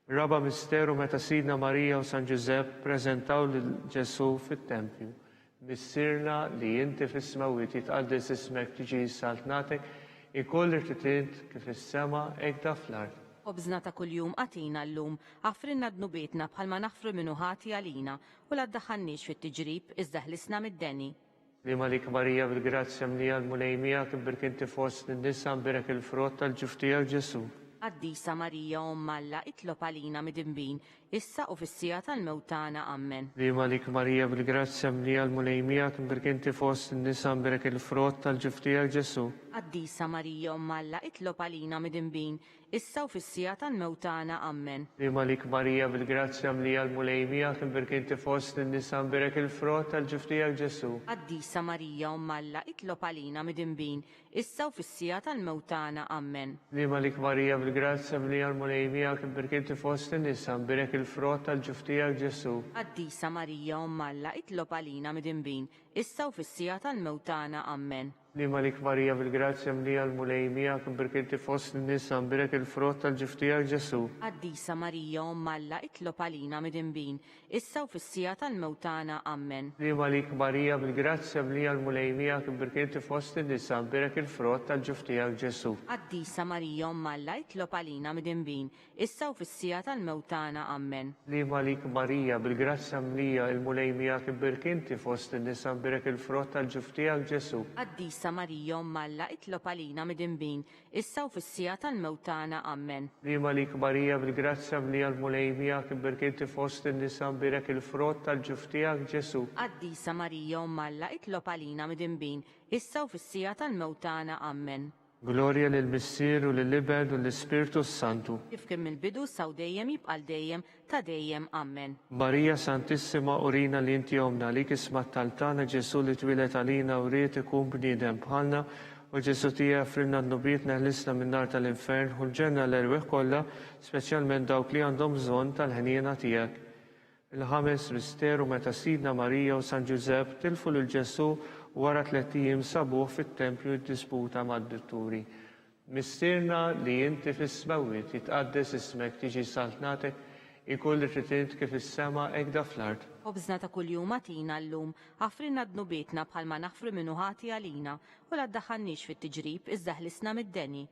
Ir-raba' misteru meta Sidna Marija u San Ġużepp ppreżentaw lil Ġesù fit-tempju. Missierna li inti fis-smewwiet jitqaddes ismek tiġi saltnatek ikun li trid int kif fis-sema hekk da fl-art. Ħobżna ta' kuljum agħtina llum, aħfrilna dnubietna bħalma naħfru 'l min hu ħati għalina, u la ddaħħalniex fit-tiġrib, iżda ħlisna mid-deni. Sliem għalik Marija bil-grazzja mlija l-Mulej miegħek imbierk inti fost in-nisa mbierek il-frott tal-ġuf tiegħek Ġesù. Qaddisa Marija Omm Alla itlob għalina midinbin, issa u fis-siegħa tal-mewt tagħna. Ammen. Sliem għalik Marija bil-grazzja mlija l-Mulej miegħek imbierk inti fost in-nisa mbierek il-frott tal-ġuf tiegħek Ġesù. Qaddisa Marija Omm Alla itlob għalina midinbin, issa u fis-siegħa tal-mewt tagħna. Ammen. Sliem għalik Marija bil-grazzja mlija l-Mulej miegħek imbierk inti fost in-nisa mbierek il-frott tal-ġuf tiegħek Ġesù. Qaddisa Marija Omm Alla itlob għalina midinbin, issa u fis-siegħa tal-mewt tagħna. Ammen. Sliem għalik Marija bil-grazzja mlija l-Mulej miegħek imbierk inti fost in-nisa mbierek il-frott tal-ġuf tiegħek Ġesù. Qaddisa Marija Omm Alla itlob għalina midinbin, issa u fis-siegħa tal-mewt tagħna. Ammen. Sliem għalik Marija bil-grazzja mlija l-Mulej miegħek imbierk inti fost in-nisa mbierek il-frott tal-ġuf tiegħek Ġesù. Qaddisa Marija Omm Alla itlob għalina midinbin, issa u fis-siegħa tal-mewt tagħna. Ammen. Sliem għalik Marija bil-grazzja mlija l-Mulej miegħek imbierk inti fost in-nisa mbierek il-frott tal-ġuf tiegħek Ġesù. Qaddisa Marija Omm Alla itlob għalina midinbin, issa u fis-siegħa tal-mewt tagħna. Ammen. Sliem għalik Marija, bil-grazzja mlija, il-Mulej miegħek imbierk inti fost in-nisa mbierek il-frott tal-ġuf tiegħek Ġesù. Qaddisa Marija Omm Alla itlob għalina midinbin, issa u fis-siegħa tal-mewt tagħna. Ammen. Sliem għalik Marija, bil-grazzja mlija l-Mulej miegħek imbierk inti fost in-nisa mbierek il-frott tal-ġuf tiegħek Ġesù. Qaddisa Marija Omm Alla itlob għalina midinbin, issa u fis-siegħa tal-mewt tagħna. Ammen. Glorja lill-Missier u lill-Iben u lill-Ispirtu s-Santu. Kif kien mill-bidu, issa u dejjem, jibqa' għal dejjem ta' dejjem. Ammen. Marija Santissima urina li inti Ommna, għalik isma' t-talb tagħna, Ġesù li twieled għalina u ried ikun bniedem bħalna, o Ġesù tiegħi aghfrilna dnubietna eħlisna min-nar tal-infern, ħu l-ġenna l-erwieħ kollha, speċjalment dawk li għandhom bżonn tal-ħniena tiegħek. Il-ħames misteru meta Sidna Marija u San Ġużepp tilfu lil Ġesù u wara tlett ijiem sabuh fit-tempju jiddisputa mad-dutturi. Missierna li inti fis-smewwiet, jitqaddes ismek, tiġi saltnatek, ikun li trid int kif fis-sema hekk da fl-art. Ħobżna ta' kuljum agħtina llum. Aħfrilna dnubietna bħalma naħfru min hu ħati għalina. U la ddaħħalniex fit-tiġrib, iżda ħlisna mid-deni.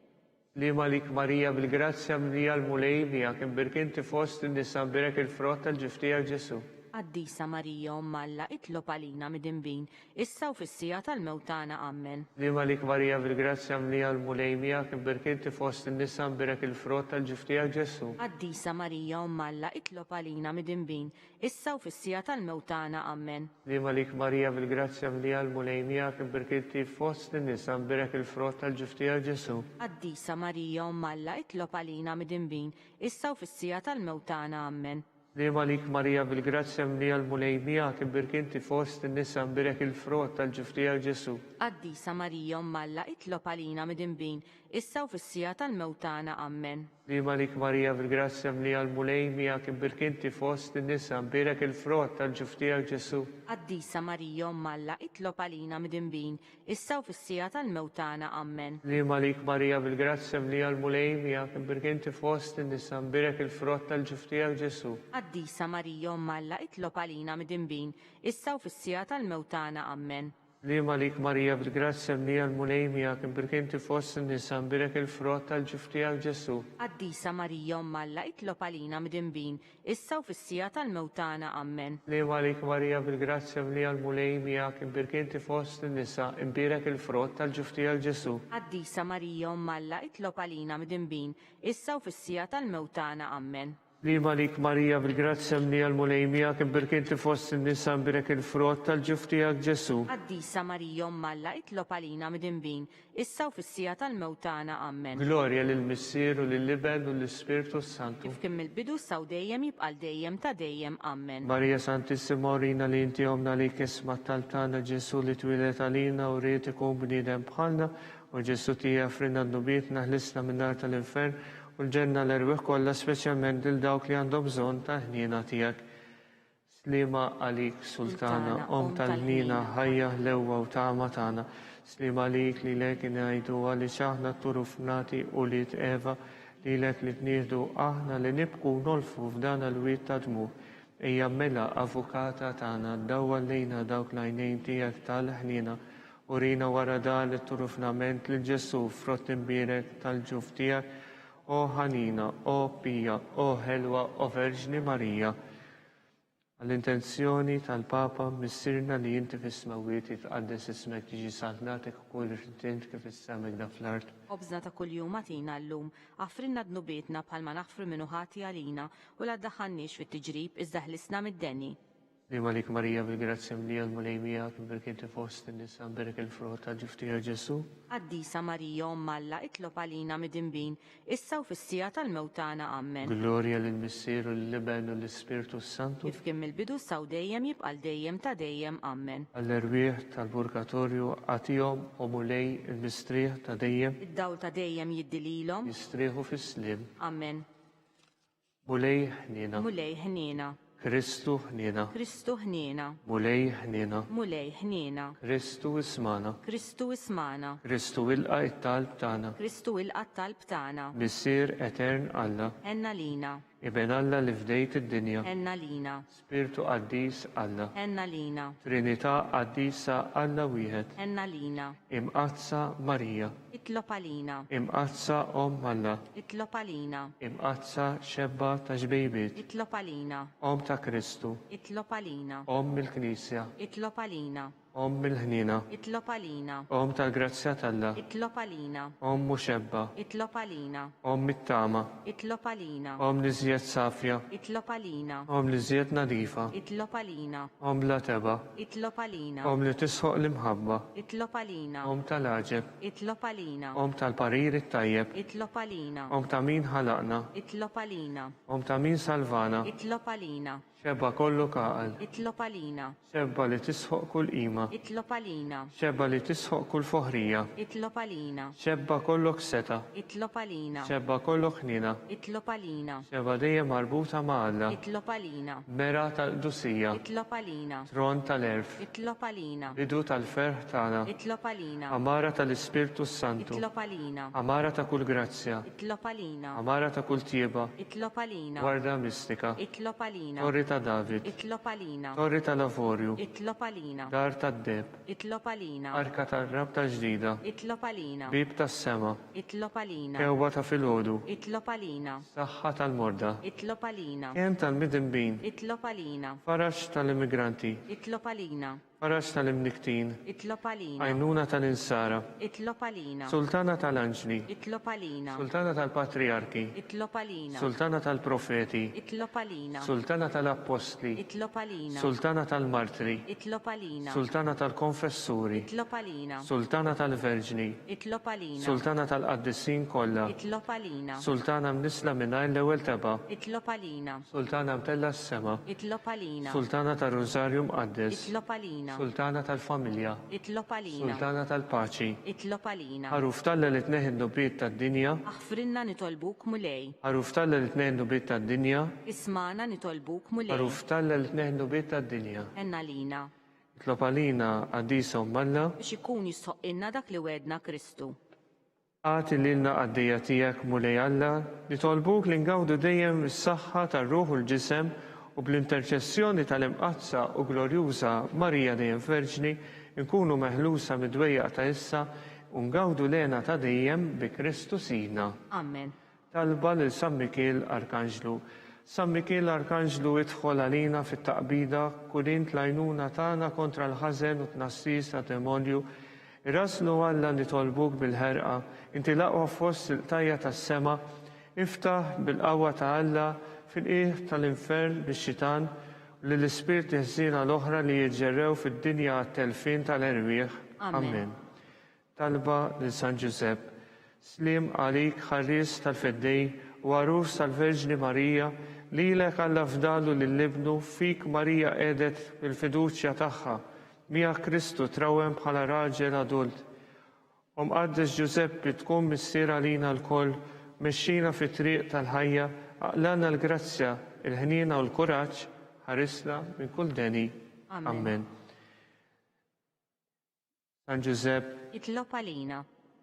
Sliem għalik Marija bil-grazzja mlija l-Mulej miegħek imbierk inti fost in-nisa mbierek il-frott tal-ġuf tiegħek Ġesù. Qaddisa Marija Omm Alla itlob għalina midinbin, issa u fis-siegħa tal-mewt tagħna. Ammen. Sliem għalik Marija bil-grazzja mlija l-Mulej miegħek imbierk inti fost in-nisa mbierek il-frott tal-ġuf tiegħek Ġesù. Qaddisa Marija Omm Alla itlob għalina midinbin, issa u fis-siegħa tal-mewt tagħna. Ammen. Sliem għalik Marija bil-grazzja mlija l-Mulej miegħek imbierk inti fost in-nisa mbierek il-frott tal-ġuf tiegħek Ġesù. Qaddisa Marija Omm Alla itlob għalina midinbin, issa u fis-siegħa tal-mewt tagħna. Ammen. Sliem għalik Marija bil-grazzja mlija l-Mulej miegħek imbierk inti fost in-nisa mbierek il-frott tal-ġuf tiegħek Ġesù. Qaddisa Marija Omm Alla itlob għalina midinbin, issa u fis-siegħa tal-mewt tagħna. Ammen. Sliem għalik Marija bil-grazzja mlija l-Mulej miegħek imbierk inti fost in-nisa mbierek il-frott tal-ġuf tiegħek Ġesù. Qaddisa Marija Omm Alla itlob għalina midinbin, issa u fis-siegħa tal-mewt tagħna. Ammen. Sliem għalik Marija bil-grazzja mlija l-Mulej miegħek imbierk inti fost in-nisa mbierek il-frott tal-ġuf tiegħek Ġesù. Qaddisa Marija Omm Alla itlob għalina midinbin, issa u fis-siegħa tal-mewt tagħna. Ammen. Sliem għalik Marija bil-grazzja mlija l-Mulej miegħek imbierk inti fost in-nisa mbierek il-frott tal-ġuf tiegħek Ġesù. Qaddisa Marija Omm Alla itlob għalina midinbin, issa u fis-siegħa tal-mewt tagħna. Ammen. Sliem għalik Marija bil-grazzja mlija l-Mulej miegħek imbierk inti fost in-nisa imbierek il-frott tal-ġuf tiegħek Ġesù. Qaddisa Marija Omm Alla itlob għalina midinbin, issa u fis-siegħa tal-mewt tagħna. Ammen. Liema għalik Marija bil-grazzja mlija l-Mulej miegħek imbierk inti fost in-nisa imbierek il-frott tal-ġuf tiegħek Ġesù. Qaddisa Marija Omm Alla itlob għalina midinbin, issa u fis-siegħa tal-mewt tagħna. Ammen. Glorja lill-Missier u lill-Iben u lill-Ispirtu s-Santu. Kif kien mill-bidu issa u dejjem jibqa' għal dejjem ta' dejjem. Ammen. Marija Santissima urina li inti Ommna għalik isma' t-talb tagħna Ġesù li twieled għalina u ried ikun bniedem bħalna O Ġesù tiegħi għafrilna dnubietna, ħlisna min-nar tal-infern u l-ġenna l-erwieħ kollha speċjalment lil dawk li għandhom bżonn tal-ħniena tiegħek. Sliema għalik Sultana, Omm tal-ħniena, ħajja, ħlewwa u tama tagħna. Sliema għalik lilek ingħidu għaliex aħna tturufnati ulied Eva, lilek li tnieħdu aħna li nibku u nolfu f'dan l-wied ta' dmugħ. Ejja mela, Avukata tagħna, dawwal lejna dawk l-għajnejn tiegħek tal-ħniena Urina wara dan it-turufnament lil Ġesù, frott imbierek tal-ġuf tiegħek, O ħanina, O pija, O ħelwa, O Verġni Marija. Għall-intenzjoni tal-Papa, Missierna li inti fis-smewwiet jitqaddes ismek tiġi saltnatek ikun irid int kif fis-sema hekk fl-art. Ħobżna ta' kuljum agħtina llum. Aħfrilna dnubietna bħalma naħfru min hu ħati għalina, u la ddaħħalniex fit-tiġrib, iżda ħlisna mid-deni. Sliem għalik Marija bil-grazzja mlija l-Mulej miegħek, imbierek inti fost in-nisa, imbierek il-frott tal-ġuf tiegħek Ġesù. Qaddisa Marija Omm Alla itlob għalina midinbin, issa u fis-siegħa tal-mewt tagħna. Ammen. Glorja lill-Missier u lill-Iben u lill-Ispirtu s-Santu. Kif kien mill-bidu issa u dejjem jibqa' għal dejjem ta' dejjem. Ammen. Għall-erwieħ tal-purgatorju agħtihom, o Mulej, il-mistrieħ ta' dejjem. Id-dawl ta' dejjem jiddi lilhom. Jistrieħu fis-sliem. Ammen. Mulej ħniena. Mulej ħniena. Kristu ħniena. Kristu ħniena. Mulej ħniena. Mulej ħniena. Kristu ismagħna. Kristu ismagħna. Kristu ilqa' t-talb tagħna. Kristu ilqa' t-talb tagħna. Missier etern Alla. Ħenn għalina. Iben Alla li fdejt id-dinja. Ħenn għalina. Spirtu Qaddis Alla. Ħenn għalina. Trinità Qaddisa Alla wieħed. Ħenn għalina. Imqaddsa Marija. Itlob għalina. Imqaddsa Omm Alla. Itlob għalina. Imqaddsa Xebba ta' xbejbiet. Itlob għalina. Omm ta' Kristu. Itlob għalina. Omm il-Knisja. Itlob għalina. Omm il-ħniena. Itlob għalina. Omm tal-grazzja t'Alla. Itlob għalina. Omm u xebba. Itlob għalina. Omm it-tama. Itlob għalina. Omm l-iżjed safja. Itlob għalina. Omm l-iżjed nadifa. Itlob għalina. Omm bla tebgħa. Itlob għalina. Omm li tisħoq l-imħabba. Itlob għalina. Omm tal-għaġeb. Itlob għalina. Omm tal-parir it-tajjeb. Itlob għalina. Omm ta' min ħalaqna. Itlob għalina. Omm ta' min salvana. Itlob għalina. Xebgħa kollok għaqal. Itlob għalina. Xebgħa li tisħoq kull qima. Itlob għalina. Xebgħa li tisħoq kull foħrija. Itlob għalina. Xebgħa kollok setgħa. Itlob għalina. Xebgħa kollok ħniena. Itlob għalina. Xebgħa dejjem marbuta ma' Alla. Itlob għalina. Mera tal-qdusija. Itlob għalina. Tron tal-għerf. Itlob għalina. Bidu tal-ferħ tagħna. Itlob għalina. Għamara tal-Ispirtu s-Santu. Itlob għalina. Għamara ta' kull grazzja. Itlob għalina. Għamara ta' kull tjieba. Itlob għalina. Warda mistika. Itlob għalina. Torri ta' David. Itlob għalina. Torri tal-avorju. Itlob għalina. Dar tad-deheb. Itlob għalina. Arka tar-Rabta ġdida. Itlob għalina. Bieb tas-sema. Itlob għalina. Kewba ta' filgħodu. Itlob għalina. Saħħa tal-morda. Itlob għalina. Kenn tal-midinbin. Itlob għalina. Faraġ tal-immigranti. Itlob għalina. Faraġ tal-imnikktin. Itlob għalina. Għajnuna tal-insara. Itlob għalina. Sultana tal-anġli. Itlob għalina. Sultana tal-patrijarki. Itlob għalina. Sultana tal-profeti. Itlob għalina. Sultana tal-appostli. Itlob għalina. Sultana tal-martri. Itlob għalina. Sultana tal-konfessuri. Itlob għalina. Sultana tal-verġni. Itlob għalina. Sultana tal-qaddisin kollha. Itlob għalina. Sultana mnissla mingħajr l-ewwel tebgħa. Itlob għalina. Sultana mtellgħa s-sema. Itlob għalina. Sultana tar-Rużarju Mqaddes. Itlob għalina. Sultana tal-familja. Itlob għalina. Sultana tal-paċi. Itlob għalina. Ħaruf t'Alla li tneħħi d-dnubiet tad-dinja. Aħfrilna nitolbuk Mulej. Ħaruf t'Alla li tneħħi d-dnubiet tad-dinja. Ismagħna nitolbuk Mulej. Ħaruf t'Alla li tneħħi d-dnubiet tad-dinja. Ħenn għalina. Itlob għalina, Qaddisa Omm Alla. Biex ikun jistħoqqilna dak li wegħedna Kristu. Agħti lilna qaddejja tiegħek, Mulej Alla, nitolbuk li ngawdu dejjem is-saħħa tar-ruħ u l-ġisem u bl-interċessjoni tal-Imqaddsa u Glorjuża Marija Dejjem Verġni nkunu meħlusa mid-dwejjaq ta' issa u ngawdu l-hena ta' dejjem bi Kristu Sidna. Amen. Talba lil San Mikiel Arkanġlu. San Mikiel Arkanġlu idħol għalina fit-taqbida, kun int l-għajnuna tagħna kontra l-ħażen u t-tnassis tad-demonju. Irrażżnu Alla nitolbuk bil-ħerqa, inti l-aqwa fost il-qtajja tas-sema, iftaħ bil-qawwa ta' Alla fil-qiegħ tal-infern lix-xitan u lill-ispirti ħżiena l-oħra li jiġġerrew fid-dinja għat-telfien tal-erwieħ. Amen. Talba lil San Ġużepp. Sliem għalik ħarries tal-Feddej u għarus tal-Verġni Marija, lilek Alla fdalu lil Ibnu, fik Marija qiegħdet il-fiduċja tagħha, miegħek Kristu trawwem bħala raġel adult. O Mqaddes Ġużeppi, tkun missier għalina lkoll, mexxina fit-triq tal-ħajja, aqlagħlna l-grazzja, il-ħniena u l-kuraġġ, ħarisna minn kull deni. Amen. San Ġużepp. Itlob għalina.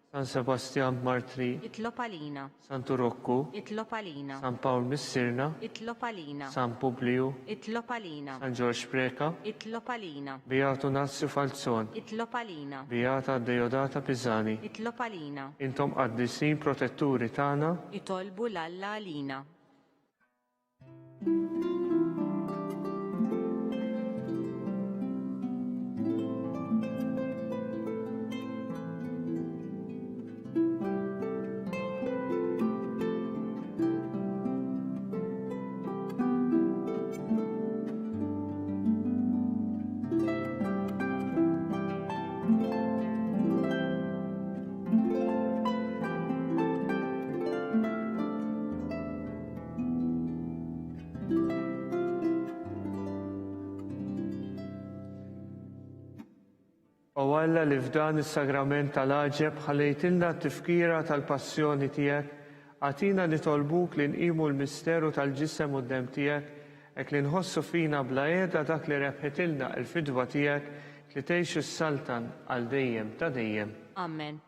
San Sebastjan Martri. Itlob għalina. Santu Rokku. Itlob għalina. San Pawl Missierna. Itlob għalina. San Publiju. Itlob għalina. San Ġorġ Preca. Itlob għalina. Beatu Nazju Falzon. Itlob għalina. Beata Deodata Pisani. Itlob għalina. Intom qaddisin protetturi tagħna. Itolbu 'l Alla għalina. O Alla li f'dan is-sagrament tal-għaġeb ħallejtilna t-tifkira tal-passjoni tiegħek, agħtina nitolbuk li nqimu l-misteru tal-ġisem u d-demm tiegħek, hekk li nħossu fina bla qiegħda dak li rebħitilna l-fidwa tiegħek, li tgħix u ssaltan għal dejjem ta' dejjem. Amen.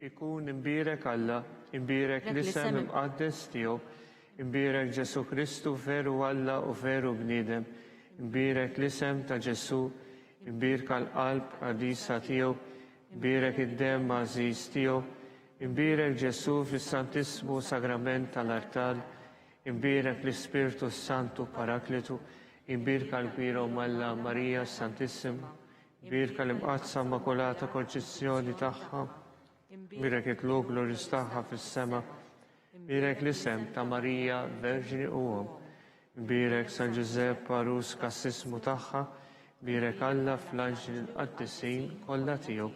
Ikun imbierek Alla, imbierek l-isem imqaddes tiegħu, imbierek Ġesù Kristu veru Alla u veru bniedem, imbierek l-isem ta' Ġesù, imbierka l-qalb qaddisa tiegħu, imbierek id-demm għażiż tiegħu, imbierek Ġesù fis-Santissmu Sagrament tal-artal, imbierek l-Ispirtu s-Santu Paraklitu, imbierka l-kbira Omm Alla Marija s-Santissima, Imbierka l-Imqaddsa Immakulata Konċizzjoni tagħha, imbierek it-tlugħ glorjuż tagħha fis-sema, imbierek l-isem ta' Marija Verġni u Omm, imbierek San Ġużepp għarus kassismu tagħha, imbierek Alla fl-anġli l-qaddisin kollha tiegħu.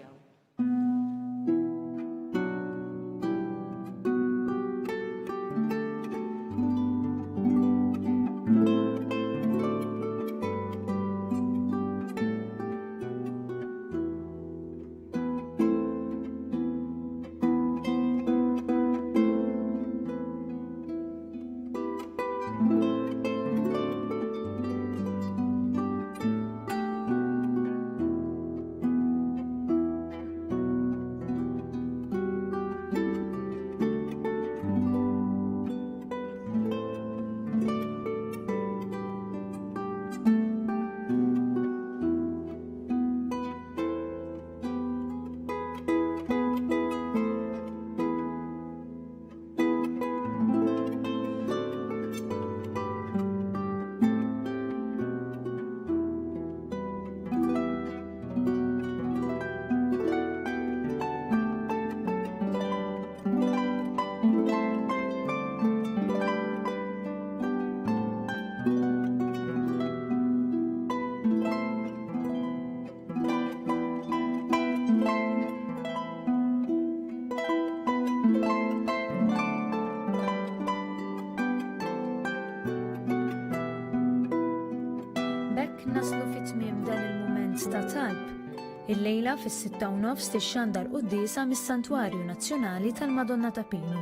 Illejla fis-6 u nofs tixxandar quddiesa mis-Santwarju Nazzjonali tal-Madonna ta' Pinu.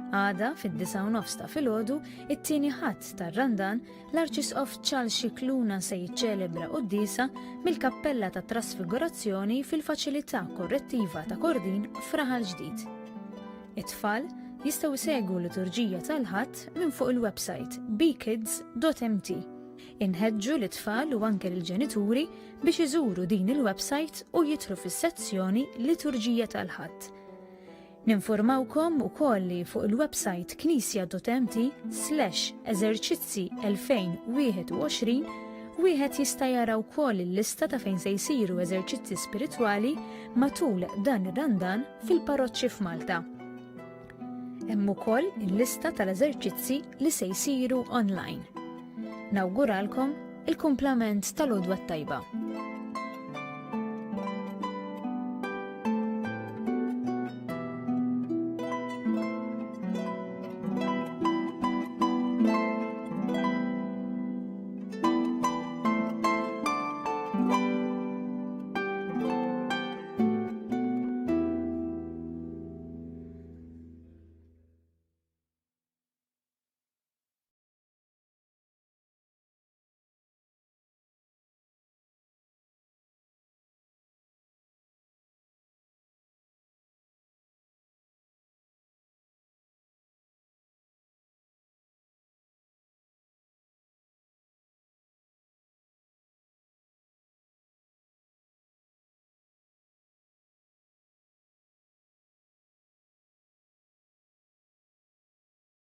Għada fid-9:30 ta' filgħodu, it-tieni Ħadd tar-Randan, l-Arċisqof Charles Scicluna se jiċċelebra quddiesa mill-Kappella tat-Trasfigurazzjoni fil-Faċilità Korrettiva ta' Kordin f'Raħal Ġdid. It-tfal jistgħu jsegwu l-liturġija tal-Ħadd minn fuq il-website bekids.mt. Inħeġġu lit-tfal u anke lill-ġenituri biex iżuru din il-website u jidħlu fis-sezzjoni Liturġija tal-Ħadd. Ninfurmawkom ukoll li fuq il-website knisja.mt slash eżerċizzi 2021 wieħed jista' jara wkoll il-lista ta' fejn se jsiru eżerċizzi spiritwali matul dan ir-Randan fil-parroċċi f'Malta. Hemm ukoll il-lista tal-eżerċizzi li se jsiru online. Nawguralkom il-kumplament tal-għodwa t-tajba.